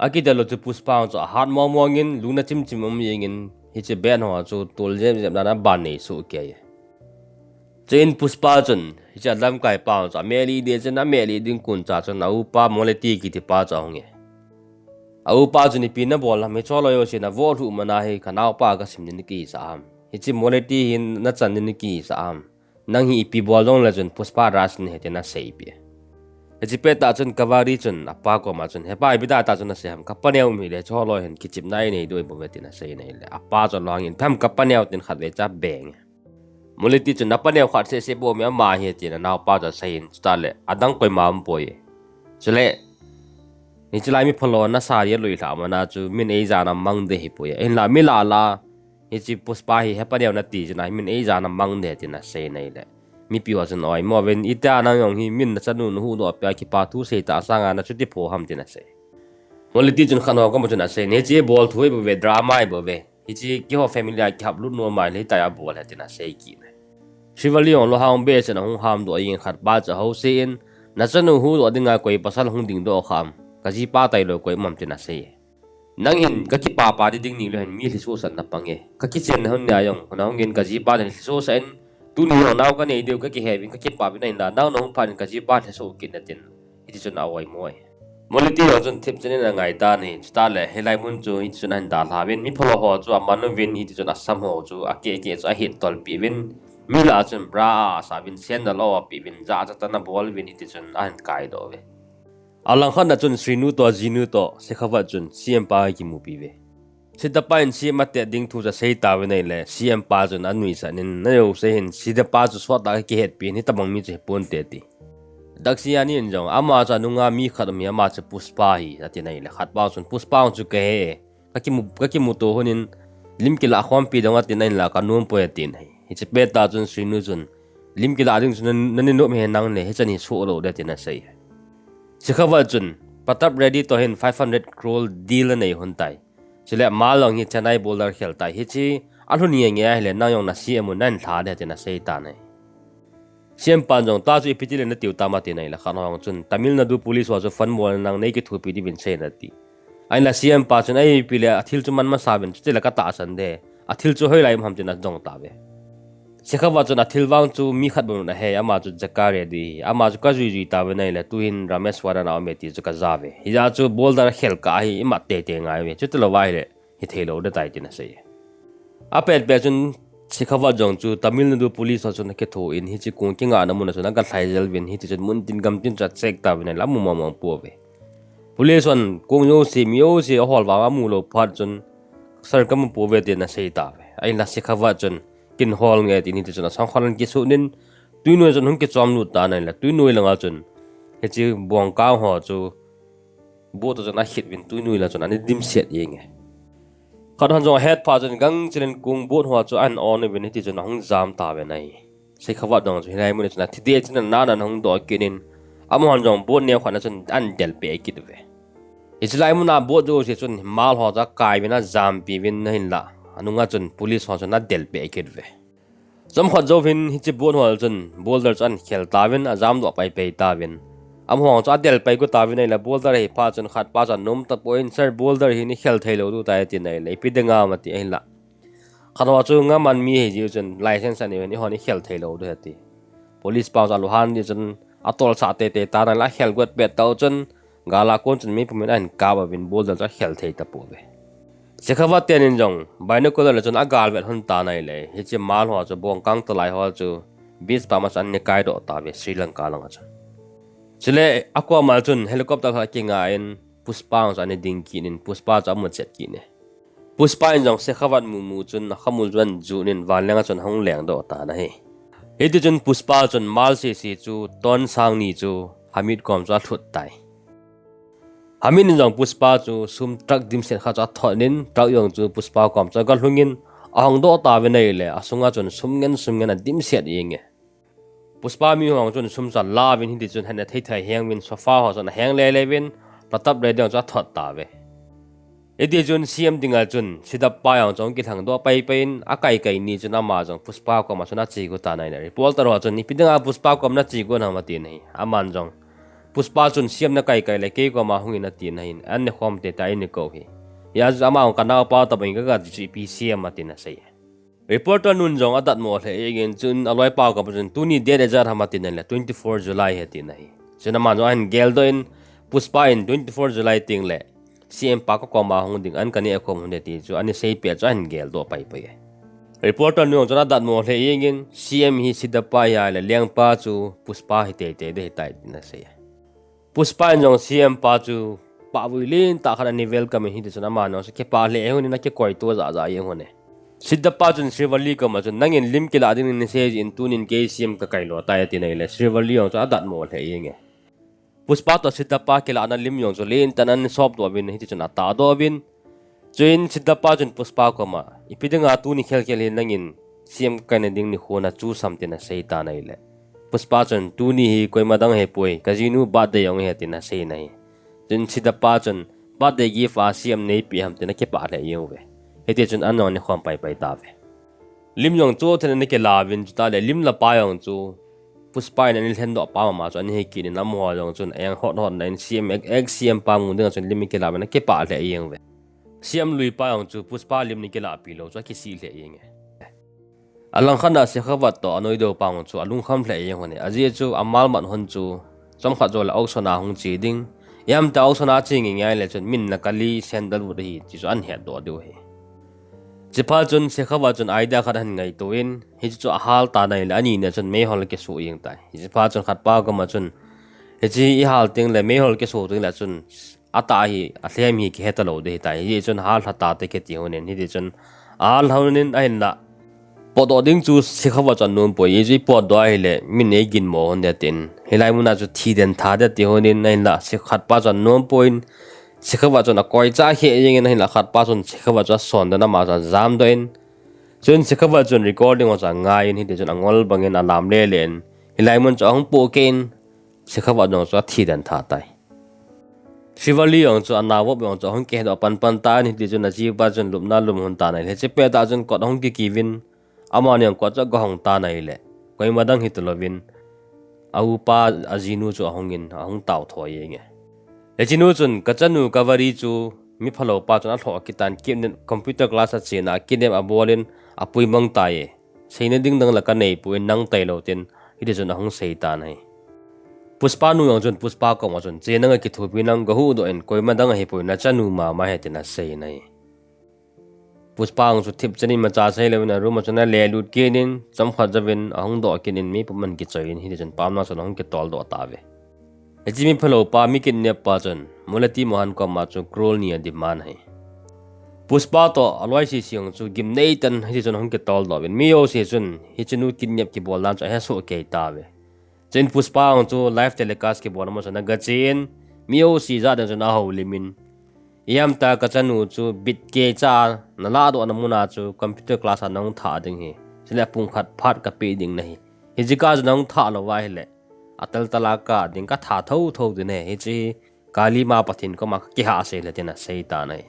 Akidel u chu Pushpa chu ahat mong mong in, lungna chim chim um jeng in, hiche band ho chu tol jep jep dan aban nei soh kei e. Chuin Pushpa chun hiche alamkai pa chu ameh lih ding chun, ameh lih ding kon cha chun aupa Moleti kiti pa chu ahung e. Aupa chun, "Ipi nabol ham, hiche loi ho chu navoh lhuh man a hi kanaopa kasim ding nakicha ham? Hiche Moleti hi nachan ding nakicha ham? Nang hi ipi bol jongle chun Pushpa Raj nahi," tin aseipeh e. Hiche pet tah chun Kaveri chun apa koma chun, "Hepa, ipi dia tah chun nasei ham? Kapa neo um hile, hiche loi hin kichepna inei diu ahi bouve," tin asei in ahile, apa chu alhangin, "Ipi ham kapa neo?" tin khatvei cha abeng e. Moleti chun, "Napa neo khat seh seh bou mi ama hi," tin anaopa chu asei in, chutah le, "Adang koima umpoi. Chule, hiche lai mi phalou nasari alui lhah man a chu min eijana mang ding ahipoi. Ahinla mi lah lah a, hiche Pushpa hi hepa neo nati jeh in a hi min eijana mang ding," tin asei in ahile, mipi ho chun aoimo uvin, "Itia nang jong hi min nachanu nahuhdoh peh a kipa thu sei tah sanga nachuti pho ham?" tin asei. Moleti chun khat ho koma chun asei in, "Hiche bol thu ahi bouve, drama ahi bouve. Hiche keiho family a kihap lut nom a ahile hitia abol ahi," tin asei kit in ahi. Srivalli jong lunghang behseh in ahung hamdoh jeng in, khat pa chu ahouse in, "Nachanu huhdoh dinga koi pasal hung dingdoh kha ham? Kajipa tailou koi um ham?" tin asei e. "Nang hin kakipapa ding ding nilou hin mi lhisohsah napang e. Kakichenna hun nia jong nahung in kajipa din lhisohsah in, tuni jong nao kanei diu kakihe uvin kakipah uvin, ahinla nao nahung phat in kajipa lhisoh kit natin." Hitichun aoimo e. Moleti jong chun thipchet in angai tan ahi, chutah le hilai mun chu hitichun ahin dalha uvin, mi phalou ho chu aman uvin, hitichun asam ho chu akeh keh chu ahet tolpeh uvin, mi lah a chun bra a asah uvin, sandal a apeh uvin, jachat tah in abol uvin, hitichun ahin kaidoh uve. Alangkhat na chun Srinu toh, Jinu toh, Shekhawat chun C M pa akimupi uve. Siddhartha pa in C M atet ding thu chu asei tauvin ahile, C M pa chun anuisat in, "Najouse hin Siddhartha pa chu sottah a kakihetpi in, hitobang mi chu hiponte," ati. Daksayani in jong, "Ama chu anunga mi khat um hi, ama chu Pushpa ahi," atin ahile, khat pa chun, "Pushpa chu kahe e, kakimu, kakimuto hun in lim kilah khompi ding atin ahinla kanom poi," atin ahi. Hiche pet tah chun Srinu chun, "Lim kilah ding chu na, nanop ahi nang le, hichan hi soh lou ding," tin asei. Shekhawat chun, "Pratap Reddy toh hin five hundred crore deal anei lhon tai. Chule ama jong hi Chennai Boulder khel tai. Hiche alhun nge nge ahile nang jong na C M u nahin lha ding," tin asei tan ahi. C M pan jong, "Tua chu ipi ti le natiu tam?" atin ahile, khat ho chun, "Tamil Nadu police ho chu fund bol in nang neikithopi diuvin sei in," ati. Ahinla C M pa chun, "Ahi ipi le athil chu man masa uvin, chutile katahsan ding. Athil chu hoilai um ham?" tin adong tauve. Shekhawat chun, "Athil vang chu mi khat bou nahe, ama chu Jakka Reddy ahi. Ama chu kajui jui tauvin ahile, tuhin Rameshwaram a um e ti chu kaja uve. Hijeh chun Boulder khel kah ahi, imat teitei ngai uve. Chutilou va ahile hithei lou ding tai," tin asei. Apet pet chun Shekhawat jong chu Tamil Nadu police ho chun akitho in, hiche kong kingahna mun a chun agalhai jel uvin, hitichun muntin gamtin chu acheck tauvin ahile amu mong mong pouve. Police hon kong jouse, mi jouse ahol vang amu lou phat chun, "Sir, kamu pouve," tin asei tauve. Ahinla Shekhawat chun, "Kin hol nge," tin hitichun asangkhol in akisut in, tuinoi chun ahung kichom lut tan ahile, tuinoi langa chun hiche bongkang ho chu boat a chun akhit uvin, tuinoi la chun ana dimset jeng e. Khat hon jong ahet phat chun gangchel in kong boat ho chu ahin on uvin, hitichun ahung jam tauvin ahi. Shekhawat jong chu hilai mun a chun athi deh chun ana ana hung doh kit in, amahon jong boat neo khat na chun ahin delpeh kit uve. Hiche lai mun a boat jouse chun mal ho chu akai uvin ajampi uvin ahinla, anunga chun police ho chun adelpeh kit uve. Chomkhat jouvin hiche boat ho chun Boulder chu ahin khel tauvin, ajamdoh pai pai tauvin. Amaho chu adel pai got tauvin ahile, Boulder ahi phat chun khat pa chun anom tapon, "Sir, Boulder hi neikhel thei lou diu tai," atin ahile, "Ipi dinga ham?" ati ahinla, khat ho chu ngaman mi ahi jeh chun license anei uvin, "Eihon ikhel thei lou diu ahi," ati. Police pa chu alunghang jeh chun atolsah teitei tan ahile, akhel got pet tah chun gal a kon chun mi pumin ahin kap uvin, Boulder chu akhel thei tapouve. Shekhawat ten in jong binocular a chun agal vet lhon tan ahile, hiche mal ho chu bongkang talai ho chu beach pam a chun ana kaidoh tauve, Sri Lanka langa chun. Chule akoma chun helicopter khat kinga in Pushpa chu ana ding kit in Pushpa chu amu chet kit e. Pushpa in jong Shekhawat mumu chun akhamu chu ahin jun in vanleng a chun ahung lengdoh tan ahi. Hiti chun Pushpa chun mal sese chu ton sang ni chu Hamid kom chu alhut tai. Hamid in jong Pushpa chu sum truck dimset khat chu athot in truck jong chu Pushpa kom chu agalhung in ahongdoh tauve ahile asunga chun sum ngen sum ngen adimset jeng e. Pushpa mi ho chun sum chu alauvin hiti chun ahin athei thei heng uvin sofa ho chun aheng lele uvin Pratap Reddy jong chu athot tauve. Hiti chun C M dinga chun Siddhappa jong chu ahung kilhengdoh paipai in akai kai ni chun ama jong Pushpa koma chun ache got tan ahile reporter ho chun ipi dinga Pushpa kom nache got ham atin ahi. Aman jong Pushpa chun C M nakai kai le kei koma hung in atin ahi, an ne khom te ta in ne kou hi. Hia chu ama jong kanaopa tabang in kaga che chu ipi C M atin asei. Reporter nun jong adatmo lheh jeng in chun aloipa koma chun tuni date ijat ham atin ahile twenty four July ahi atin ahi. Chun aman jong ahin geldoh in Pushpa in twenty four July tengle C M pa kakoma hung ding an kaneh khom un e ti chu ana seipeh chu ahin geldoh paipai e. Reporter nu jong chun adatmo lheh jeng in C M hi Siddhappa hi ahile lengpa chu Pushpa hi teitei ding ahitai tin asei e. Pushpa in jong C M pa chu pahvui lentah khat ana welcome in hiti chun ama jong chu kipah lheh jeng un akikoito jahjah jeng un e. Siddhappa chun Srivalli koma chun nangin lim kilah ding nasei jeh in tunin kei C M kakai lo tai atin ahile Srivalli jong chu adatmo lheh jeng e. Pushpa toh Siddhappa kilahna lim jong chu lentah in ana sopdoh uvin hiti chun atahdoh uvin. Chuin Siddhappa chun Pushpa koma ipi dinga tuni khelkhel hi nangin C M kakaina ding nikho nachoose ham tin asei tan ahile Pushpa chun tuni hi koima dang ahipoi kajinu birthday jong ahi tin asei in ahi. Chun Siddhappa chun birthday gift a C M neipeh ham tin akipah lheh jeng uve. Hiti chun an jong ana khom paipai tauve. Lim jong chu thil ana kilauvin chutah le lim lapa jong chu Pushpa in ana lhendoh pa mama chu ana hikit in amaho jong chun ajang hot hot na in C M ex C M pa mu dinga chun lim ana kilauvin akipah lheh jeng uve. C M luipa jong chu Pushpa lim ana kilahpi lou chu akisih lheh jeng e. Alangkhat a Shekhawat toh anoidopa jong chu alungkham lheh jeng un e. Ajeh chu amalmat hon chu chomkhat jou le auction a hung che ding. Ijemtia auction a che ngeingei le chun min nakali sandalwood ahi ti chu ahin hetdoh diu ahi. Chuphat chun Shekhawat chun idea khat ahin ngaito in hiche chu ahal tan ahile anina chun meihol akisoh jeng tai. Hichephat chun khatpa koma chun hiche ihal tengle meihol kisoh tengle chun atah hi alhem hi kihe talou ding ahitai. Hijeh chun hallha tate kiti un in hiti chun ahal lhon in ahinla potdoh ding chu Shekhawat chu anompoi, hichu ipotdoh ahile min eiginmo hon ding atin hilai muna chu thi den tha ding ati hon in ahinla Shekh- khatpa chu anompoi in Shekhawat chun akoicha kheh jeng in ahinla khatpa chun Shekhawat chu ason den ama chu ajamdoh in chun Shekhawat chun recording ho chu angai in hiti chun angol bangin alam lele in hilai mun chu ahung pohkeh in Shekhawat jong chu athi den tha tai. Srivalli jong chu anaovop jong chu ahung kihedoh panpan tan hiti chun ajipa chun lupna alum hon tan ahile hiche pettah chun kot ahung kikiuvin amani jong kot chu agahong tan ahile koima dang hitalouvin aupa ajinu chu ahungin ahung taotho jeng e. Hichenu chun kachanu Kaveri chu miphaloupa chun alhoh kitan kidnap computer class achena kidnap abol in apuimang tai e. Seina ding dang la kaneipoi nang tailou tin hiti chun ahung sei tan ahi. Pushpa nu jong chun Pushpa koma chun che nanga kithopi nang gahuhdoh in koima dang ahipoi nachanu mama ahi tin asei in ahi. Pushpa jong chu thipchet in imacha seilouvin aroom a chun alelut kit in chomkhat jouvin ahung doh kit in mi pum ahin kichoi in hiti chun pamna chun ahung kitoldoh tauve. Hiche miphaloupa mi kidnap pa chun Muleti Mohan koma chu crore ni ademand ahi. Pushpa toh aloi sese jong chu gimnei tah in hiti chun ahung kitoldoh uvin mi jouse chun hichenu kidnap kibol dan chu ahesoh kei tauve. Chuin Pushpa jong chu live telecast kibol a mun chun agache in mi jouse jat ding chun ahoulim in ijemtia kachanu chu bitkecha nalahdohna muna chu computer class a nahung thah ding ahi. Chule pung khat phat kapeh ding nahi. Hiche kah chu nahung thah lou ahile ataltal a kah ding katha thouthou ding ahi. Hiche hi Kali ma Pathen koma kakihahsel e tin asei tan ahi.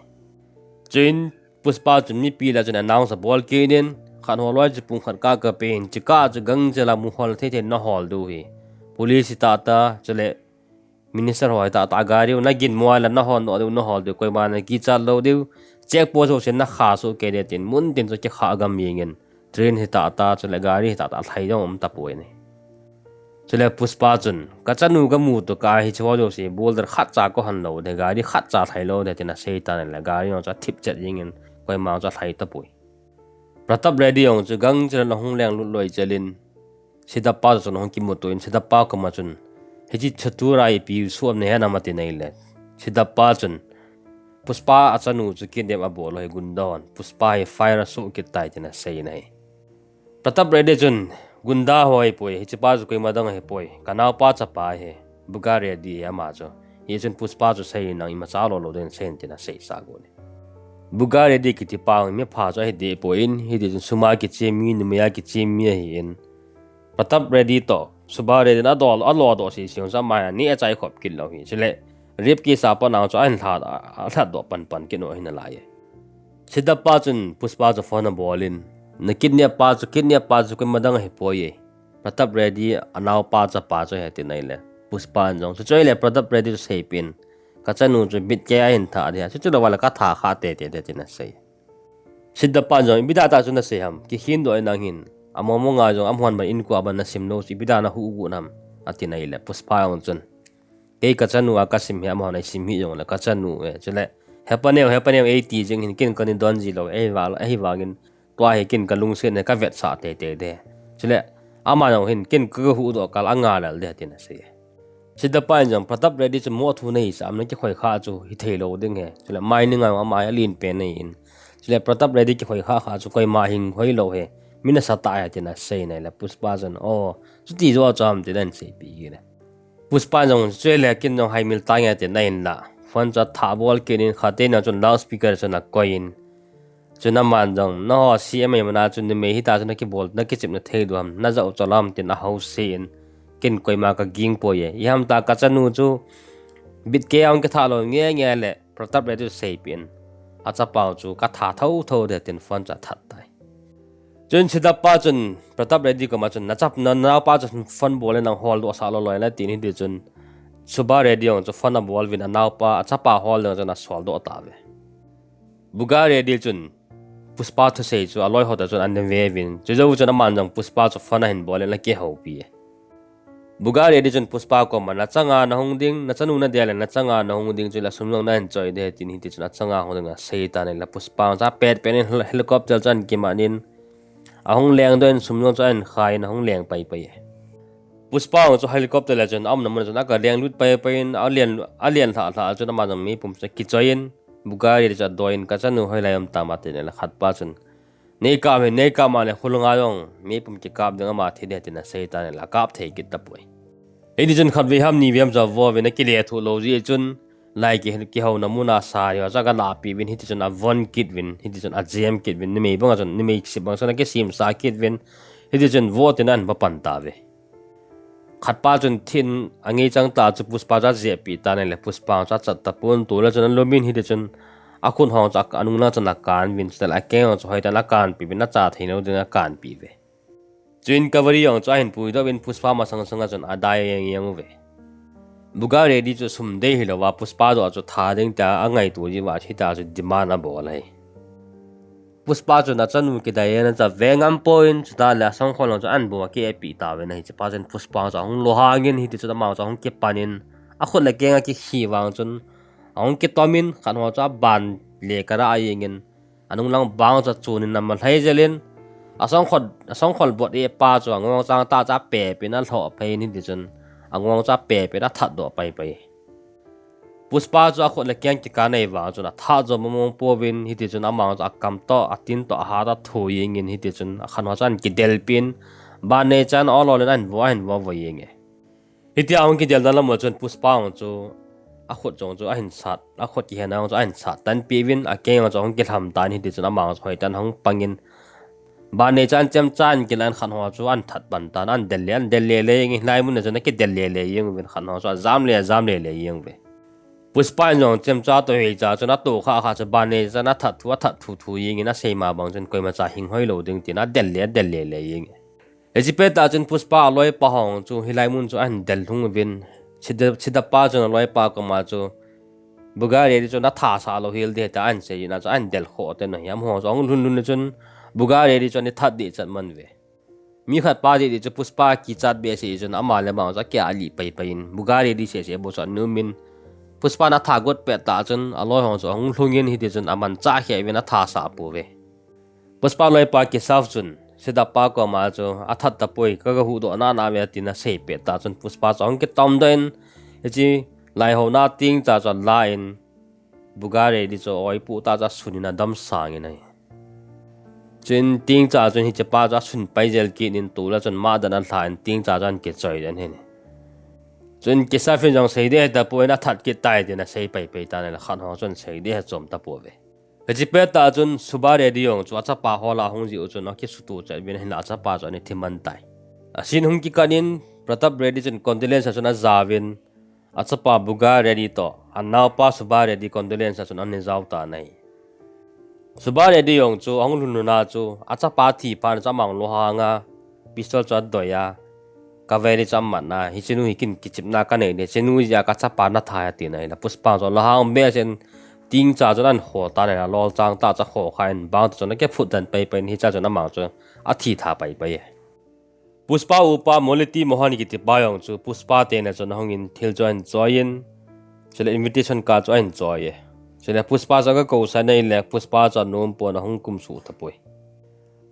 Chuin Pushpa chun mipi lah chun announce abol kit in khat ho loi chu pung khat kah kapeh in hiche kah chu gangchel a muhol thei thei in nahol diu ahi. Police hitah tah chule minister ho hitah tah gari u naginmo a la nahol nom diu nahol diu koima nakichat lou diu. Check post jouse nakha soh kei ding tin mun tin chu kikhah gam jeng in train hitah tah chule gari hitah tah lhai jong um tapoi. Chule Pushpa chun kachanu kamu tokah hiche ho jouse boulder khatcha kahon lou ding gari khatcha lhai lou ding tin asei tan ahile gari jong chu athipchet jeng in koima jong chu alhai tapoi. Pratap Reddy jong chu gangchel in ahung lenglut loi chel in Siddhappa toh chun ahung kimuto in Siddhappa koma chun Hiche chu tua ipi sopna ahi ham ati nai le, Siddhappa chun Pushpa achanu chu kidnap abol u hi gunda hon Pushpa hi fire asoh kit tai tin asei nai. Pratap Reddy chun, gunda ho ahipoi, hichepa chu koima dang ahipoi, kanaopa chapa ahi, Buga Reddy ahi ama chu. Hichun Pushpa chu seiyin lang imacha lou lou ding seiyin tin aseisa got e. Buga Reddy kitipa mipha chu ahi dehpoi, hitichun sum a kichim mi, numei a kichim mi ahin, Pratap Reddy toh Subba Reddy in adol, alodoh sese chu ama neh achai khop kit lou hi. Chule rape case a pat a chu ahin lha, alhatdoh panpan kit u ahi nalai e. Siddhappa chun Pushpa chu phone abolin, na kidnap pa chu, kidnap pa chu koima dang ahipoi e, Pratap Reddy anaopa chapa chu ahi ati nai le, Pushpa in jong, chuche le Pratap Reddy chu seipeh in, kachanu chu bit kei a ahin thah ding ahi, chuche lou vale katha kha teitei ding tin asei. Siddhappa in jong, ipi dia tah chu nasei ham, kikhendoh in nang hin, among mong a jong amahon ban inko a ban nasim lou chu ipi dia nahuhgut ham, ati nai le, Pushpa jong chun, kei kachanu a kasim hi, amahon eisim hih jongle kachanu e, chule, hepaneo, hepaneo eiti jing hin ken kana don ji lou, ahivang, ahivangin, tua hi ken kalungset hi kavetsah teitei ding. Chule, ama jong hin ken kahuhdoh kal a angai lel ding tin asei e. Siddhappa in jong, Pratap Reddy chu mo thu nahisah am, nakikhoi kha chu hithei lou ding ahi. Chule, mai ni ngai ama hi alen pen ahin. Chule, Pratap Reddy kikhoi kha kha chu koima hinkhoi lou ahi. Mi nasatah ahi tin asei nai le, Pushpa chun, o, chuti joh chu ham tin ahin seipeh kit e. Pushpa jong, chuche le ken jong haimil tange tin ahin la. Phone chu atha bol kit in, khat teni chun loudspeaker chun akoiyin. Chun aman jong, nangho C M ahi mana chun numei hita chu nakibol, nakichepna thei diu ham, najah u chol ham tin ahouse in, ken koima kaging poi e. Iham tia kachanu chu bit kei a ahung kithah lou nge nge le, Pratap Reddy chu seipeh in, achapau chu katha thotho ding tin phone chu athat tai. Chun Siddhappa chun Pratap Reddy koma chun, nachap, nanaopa chu phone bol in nang holdoh sah lou lou in atin hitichun, Subba Reddy jong chu phone abol uvin anaopa, achapa holdoh chun asoldoh tauve. Buga Reddy chun Pushpa thusei chu aloi ho toh chun ana ve uvin, chujou chun aman jong Pushpa chu phone ahin bol in akihoupi e. Buga Reddy chun Pushpa koma, nachanga nahung ding, nachanu nadel le nachanga nahung ding, chule sum jong nahin choi ding ahi tin hitichun achanga hung ding asei tan ahile, Pushpa jong chu apet pet in hel-, helicopter chu ahin kiman in, ahung lengdoh in sum jong chu ahin khai in ahung leng pai pai e. Pushpa jong chu helicopter a chun aumna mun a chun aga lenglut pai pai in, alen, alen lhah lhah chun ama jong meipum chu akichoi in, Buga Reddy chu adoi in, kachanu hoilai um tam ati nai le, khatpa chun, neikap in, neikap ma le khulunga jong meipum kikap ding, ama thi ding tin asei tan ahile akap thei kit tapoi. Hitichun khatvei ham nivei ham chu avo uvin, akilethuh lou jeh chun, lai ki, kihouna mun a sa hi chu aga lahpeh uvin, hitichun avon kit uvin, hitichun ajem kit uvin, numei banga chun, numei sep banga chun akisemsa kit uvin, hitichun vo tin ahin va pan tauve. Khatpa chun thin angei chang tah chu Pushpa chu ajehpeh tan ahile, Pushpa chu achat tapon, tule chun alumin, hitichun akhut ho chu anung lang chun akan uvin, chutah le akeng ho chu hoitah in akanpeh uvin, acha thei lou ding akanpeh uve. Chuin cavalry jong chu ahin puidoh uvin, Pushpa masang sanga chun adai jeng jeng uve. Buga Reddy chu sum dei hilouva Pushpa joh chu tha ding tia angaito jeh uva hitia chu demand abol ahi. Pushpa chun achanu kidai e, nacha ve ngam poi, chutah le asangkhol jong chu ahin bu akehpeh tauvin ahi. Hichepa chun Pushpa chu ahung lohang in, hitichun ama chu ahung kipan in, akhut le akeng akikhi vang chun ahung kitom in, khat ho chu aban le kara a jeng in, anung lang bang chu achun in ama lhai jel in, asangkhol, asangkhol bot e pa chu angong chang tah chu apepin alhoh phei in, hitichun angong chu apepin athatdoh pai pai. Pushpa chu akhut le akeng kikah nei vang chun athat jo mong mong pouvin, hitichun ama chu akam toh, atin toh, ahat toh athu jeng in, hitichun akhat ho chu ahin kidelpeh in, ban neichan olol in ahin vo, ahin vo vo jeng e. Hitia ahung kidelna lam u chun Pushpa jong chu akhut jong chu ahin sat, akhut kihena jong chu ahin sat tanpeh uvin, akeng jong chu ahung kilham tan, hitichun ama jong chu hoitah in ahung pang in, ban neichan chemcha ahin kilah in khat ho chu ahin that pan tan, ahin del le, ahin del le le jeng in, hilai mun a chun akidel le le jeng uvin, khat ho chu ajam le, ajam le le jeng uve. Pushpa in jong chemcha toh heicha chun atoh khah khah chu ban neichan athat thu, athat thu thu jeng in, aseima bang chun koimacha hing hoi lou ding tin adel le, adel le le jeng e. Hiche pettah chun Pushpa aloipa ho chu hilai mun chu ahin del lhung uvin, Siddha-, Siddhappa chun aloipa koma chu, Buga Reddy chu nathasah lou hel ding ahi tia ahin sei in, achu ahin del khoh tan ahi. Amaho chu ahung lhun lhun le chun Buga Reddy chu ana that dehchat man uve. Mi khatpa didi chu Pushpa kichat behseh chun ama le ama chu akeh a alih pai pai in, Buga Reddy seh seh bou chu ana um in, Pushpa in atha got pettah chun aloi ho chu ahung lhung in, hitichun amanchah kheh uvin athasah pouve. Pushpa loipa Keshav chun Siddhartha pa koma chu athat tapoi, kaga huhdoh nana ve atin asei pet tah chun Pushpa chu ahung kitomdoh in, hiche laihouna tingcha chu alan, Bugha Reddy chu aoipoh tah chu asun in adamsang in ahi. Chuin tingcha chun hichepa chu asun pai jel kit in tol a chun madan alhan tingcha chu ahin kichoi den ahi. Chun kisafin jong sei ding ahi tapon athat kit tai tin asei paipai tan ahile khat ho chun sei ding ahi chom tapouve. Hiche pettah chun Subba Reddy jong chu achapa hola ahung jeh u chun akisutoh chet uvin ahinla achapa chu ana thiman tai. Asin hung kikan in Pratap Reddy chun condolence a chun ajaovin, achapa Bugha Reddy toh anaopa Subba Reddy condolence a chun ana jao tan ahi. Subba Reddy jong chu ahung lhun lhun a chu achapa thi phat in chu amang lunghang a pistol chu adoi a, Kaveri chu amat a, hichenu hi kin kichepna kanei ding, hichenu jeh a kachapa natha ahi atin ahile Pushpa chu lunghang behseh in tingcha chun ahin kho tan ahile alolchang tah chu akho khan bang tah chun akiphut den paipai in hichea chun amang chu athi tha paipai e. Pushpa upa Moleti Mohan kitipa jong chu Pushpa tena chun ahung in thil chu ahin choi in, chule invitation card chu ahin choi e. Chule Pushpa chu aga kousah in ahile Pushpa chu anom pon ahung kumsuh tapoi.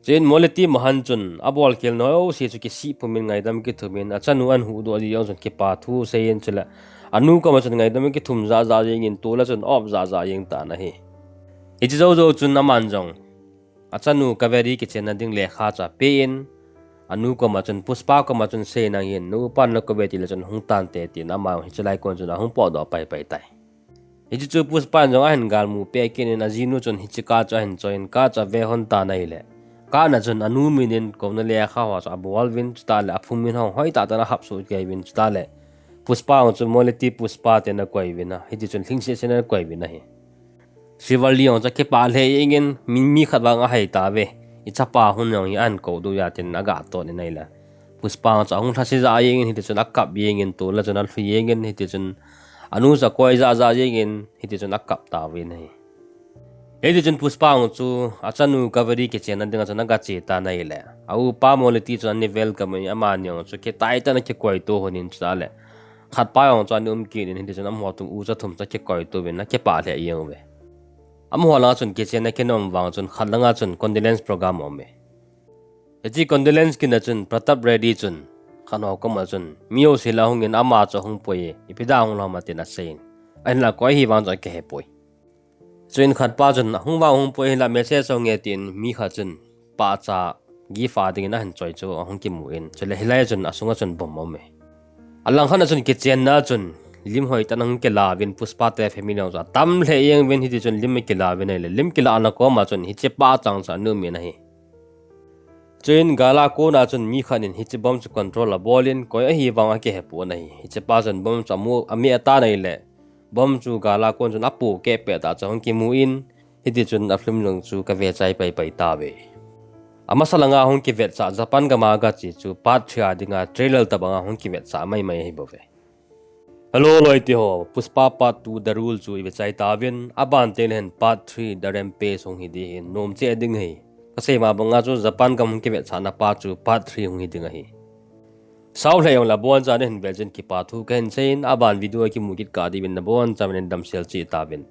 Chuin Moleti Mohan chun abolkhel najouse chu kisih pum in ngaidam kithum in achanu ahin huhdoh jeh jong chun kipa thu asei in chule anu koma chun ngaidam kithum jahjah jeng in tol a chun op jahjah jeng tan ahi. Hiche jou jou chun aman jong achanu Kaveri kichenna ding lekha chu apen, anu koma chun Pushpa koma chun sei nang hin, nu pan na kouve tile chun hung tante tin ama jong hiche lai kon chun ahung potdoh paipai tai. Hiche chu Pushpa in jong ahin galmu peh kit in ajinu chun hiche card chu ahin choi in card chu ave lhon tan ahile, card na chun anu min in kouna lekha ho chu abol uvin chutah le aphung min ho hoitah tah in ahapsoh kei uvin chutah le Pushpa jong chu Moleti Pushpa tin akoi uvin a, hiti chun lhingset set in akoi uvin ahi. Srivalli jong chu akipah lheh jeng in mi, mi khat vang ahai tauve. Ichapa hung jong hi ahin kou diu ahi tin aga ton in ahile, Pushpa jong chu ahung lhase jah jeng in hiti chun akap jeng in tol a chun alhu jeng in hiti chun anu chu akoi jahjah jeng in hiti chun akap tauvin ahi. Hiti chun Pushpa jong chu achanu Kaveri kichenna dinga chun aga che tan ahile, aupa Moleti chun ana welcome in amani jong chu kitah tah in akikoito lhon in chutah le khatpa jong chu ana um kit in hiti chun amaho tung u chu athum chu akikoito uvin akipah lheh jeng uve. Amaho langa chun kichenna kinom vang chun khat langa chun condolence program aume. Hiche condolence kin a chun Pratap Reddy chun khat ho koma chun mi jouse la hung in ama chu ahung poi e, ipi dia hung lhom atin asei in, ahinla koi ahi vang chu akihepoi. Chuin khatpa chun ahung vang hung poi hinla message ahung e tin mi khat chun pahcha gift a dingin ahin choi chu ahung kimu in, chule hilai chun asunga chun bomb aume. Alangkhat a chun kichenna a chun lim hoitah in ahung kila uvin Pushpa te family jong chu atam lheh jeng uvin hiti chun lim akila uvin ahile lim kilahna koma chun hiche pahcha chu ana um in ahi. Chuin gal a kona chun mi khat in hiche bomb chu control abol in koi ahi vang akihepon ahi. Hichepa chun bomb chu amu, ame atan ahile bomb chu gal a kon chun apohkeh pet tah chu ahung kimu in hiti chun a film jong chu kave chai paipai tauve. Amasa langa hung kivetsah Japan gam a aga che chu part three a dinga trailer tobanga hung kivetsah maimai ahibouve. Hello loite ho, Pushpa part two The Rule chu ive chai tauvin, aban teng le hin part three The Rampage hung hi ding ahin, nom cheh ding ahi. Kasei ma banga chu Japan gam hung kivetsahna pa chu part three hung hi ding ahi. Sao lheh jongle abonchauvin nahin vet jeh in kipa thu kahin seiyin, aban video a kimu kit kah diuvin nabonchauvin damsel cheh tauvin.